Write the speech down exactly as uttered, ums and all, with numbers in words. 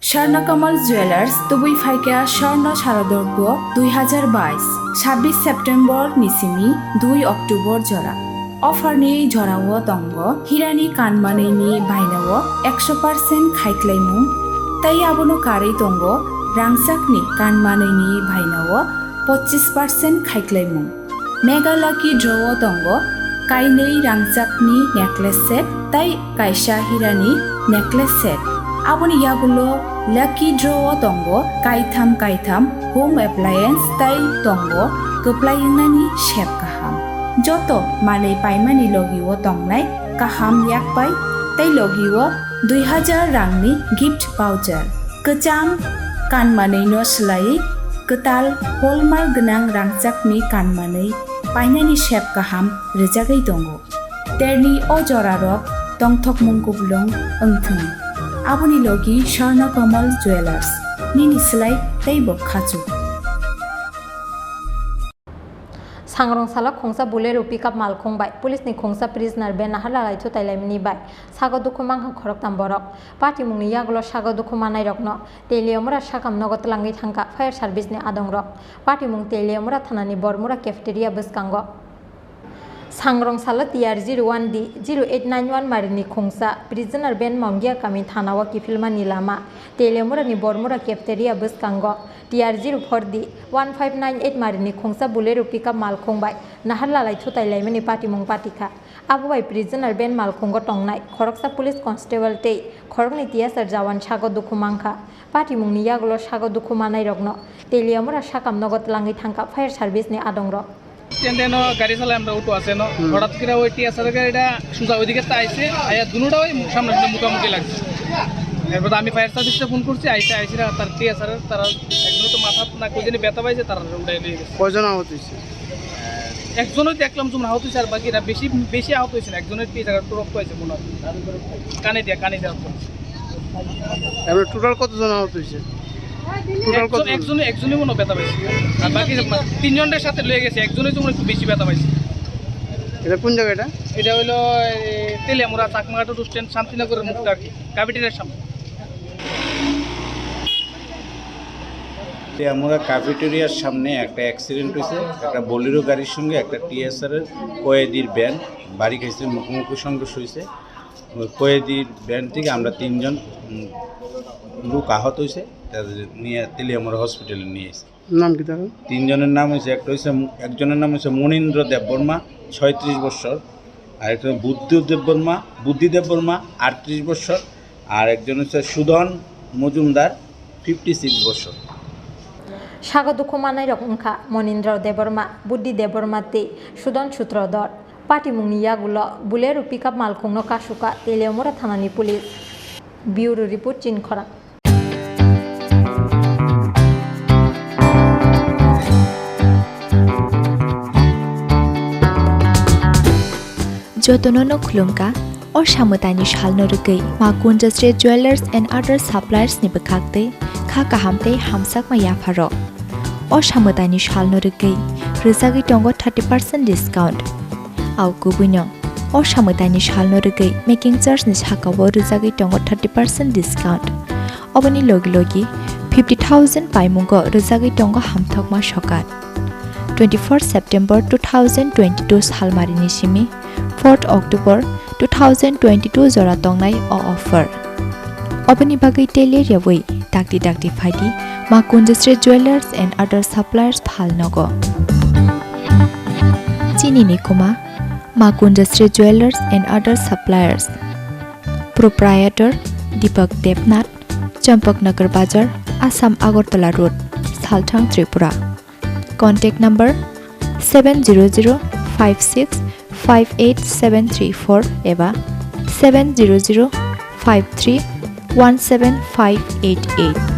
Swarna Kamal Jewelers, tubui phaikha Swarna Sharadorgo dui hazar bais, sabbish September ni simi dui October jora. Offer ni jorao tongo hirani kanmanwi ni bainao ekso percent khaiklaimung, tei abono karwi tongo rangchakni kanmanwi ni bainao pochis percent khaiklaimung. Mega Lucky Draw o tongo kainwi rangchakni necklace set tei kaisa hirani necklace set. Aboni yagulo Lucky Draw o tongo kaitham kaitham home appliance tei tongo kwplai wngnani sep kaham. Joto manwi paimani logi o tongnai kaham yakpai tei logi o dui hazar rangni gift voucher. Kwcham kanmanwi no swlaiwi kwtal hallmark gwnang rangchakni kanmanwi painani sep kaham rwjagwi tongo. Terni o jorarok tongthokmung kuplung wngthwng. Aboni logi Swarna Kamal Jewelers, nini swlai teibo khachuk. Sangrong salo khungsa Bolero pickup malkhung bai police ni khungsa prisoner ben nahar lalai thutai laimani bai sago dukhu mankha khoroktham borok. Patimungni yagulo sago dukhu manairokno Teliamura sakam nogo twlangwi thangkha fire service ni adongrok. Patimung Teliamura thanani Bormura cafeteria bwskango. Sangrong salo T R zero one D zero eight nine one marini khungsa prisoner ben Mongia kami thanao kiphilmani lama Teliamurani Bormura cafeteria bwskango T R zero four D one five nine eight marini khungsa Bolero pickup malkhung bai nahar lalai thutai laimani patimung patikha. Abo bai prisoner ben malkhungo tongnai khoroksa police constable tei khoroknwi T S R jawan sago dukhu mankha. Patimungni yagulo sago dukhu manairokno Teliamura sakam nogo twlangwi thangkha fire service ni adongrok. স্ট্যান্ডে নো গাড়ি চালায় আমরা অটো আছে নো। হুম। হঠাৎ করে ওই টিএসআর গাড়িটা সোজা ওইদিকে তো আইছে, আয়া দুনোটা ওই সামনে সামনে মুখামুখি লাগছে। এরপর তো আমি ফায়ার সার্ভিসে ফোন করছি, আইসে আইসিরা তার টিএসআর তারা একজনের তো মাথা না কই জানি ব্যথা পাইছে, তারা উঠাই নিয়ে গেছে। কয়জন আহত হয়েছে? একজনই দেখলাম যেমন আহত হয়েছে, আর বাকিরা বেশি বেশি আহত হয়েছে না, একজনের টিএসআর একটু রক্ত হয়েছে মনে হয়, কানে দিয়া কানে দিয়া রক্ত হয়েছে। এবার টোটাল কতজন আহত হয়েছে? টোটাল একজন, কতজন? একজনই, একজনই মনে হয় ব্যথা পাইছে। আর বাকি মা-, তিনজনের সাথে লয়ে গেছে, একজনই তো মনে হয় একটু বেশি ব্যথা পাইছে। এটা কোন জায়গা এটা? এটা হইলো, এ, তেলিয়ামুড়া চাকমাঘাট রোড স্ট্যান্ড, শান্তিনগরের মুখটা আর কি, ক্যাফেটেরিয়ার সামনে। তেলিয়ামুড়া ক্যাফেটেরিয়ার সামনে একটা অ্যাক্সিডেন্ট হয়েছে, একটা বোলেরো গাড়ির সঙ্গে একটা টিএসআর এর কয়েদির ভ্যান বাড়ি খাইছে, মুখোমুখি সংঘর্ষ হয়েছে। ওই কয়েদির ভ্যান থেকে আমরা তিনজন, উম, লোক আহত হয়েছে, তাদের নিয়ে তেলিয়ামুড়া হসপিটালে নিয়ে এসেছি। নাম কি তার? তিনজনের নাম হয়েছে, একটা হয়েছে মু-, একজনের নাম হয়েছে মনীন্দ্র দেববর্মা, ছয়ত্রিশ বছর, আর একটা বুদ্ধ দেববর্মা, বুদ্ধি দেববর্মা, আটত্রিশ বছর, আর একজন হচ্ছে সুধন মজুমদার, ফিফটি সিক্স বছর। Sago dukhu manairok wngkha Monindra Debbarma, Buddhi Debbarma tei Sudon Sutrodhor. Patimungni yagulo Bolero pickup malkhungno kasukha Teliamura thanani police. Bureau report, Chinkhorang. Jotono no khulumkha, o samwtaini salno rwgwi Ma Kunjasri Jewellers and Other Suppliers ni bwkhaktwi kha kaham tei hamjakma yapharok. O samwtaini salno rwgwi rwjagwi tongo thirty percent discount. Au kubuino, o samwtaini salno rwgwi making charge ni sakao rwjagwi tongo thirty percent discount. Oboni logi logi fifty thousand paimungo rwjagwi tongo hamthokma sokat. Twenty-four September two thousand twenty-two salmarini simi fourth October two thousand twenty-two jora tongnai o offer. Oboni bagwi tei ler yawi dakti dakti phaidi Ma Kunjasri Jewellers and Other Suppliers phalnogo. Chini ni kuma Ma Kunjasri Jewellers and Other Suppliers. Proprietor Deepak Debnath, Champaknagar Bazar, Assam Agartala Road, Salthang, Tripura. Contact number seven zero zero five six five eight seven three four eba seven zero zero five three one seven five eight eight.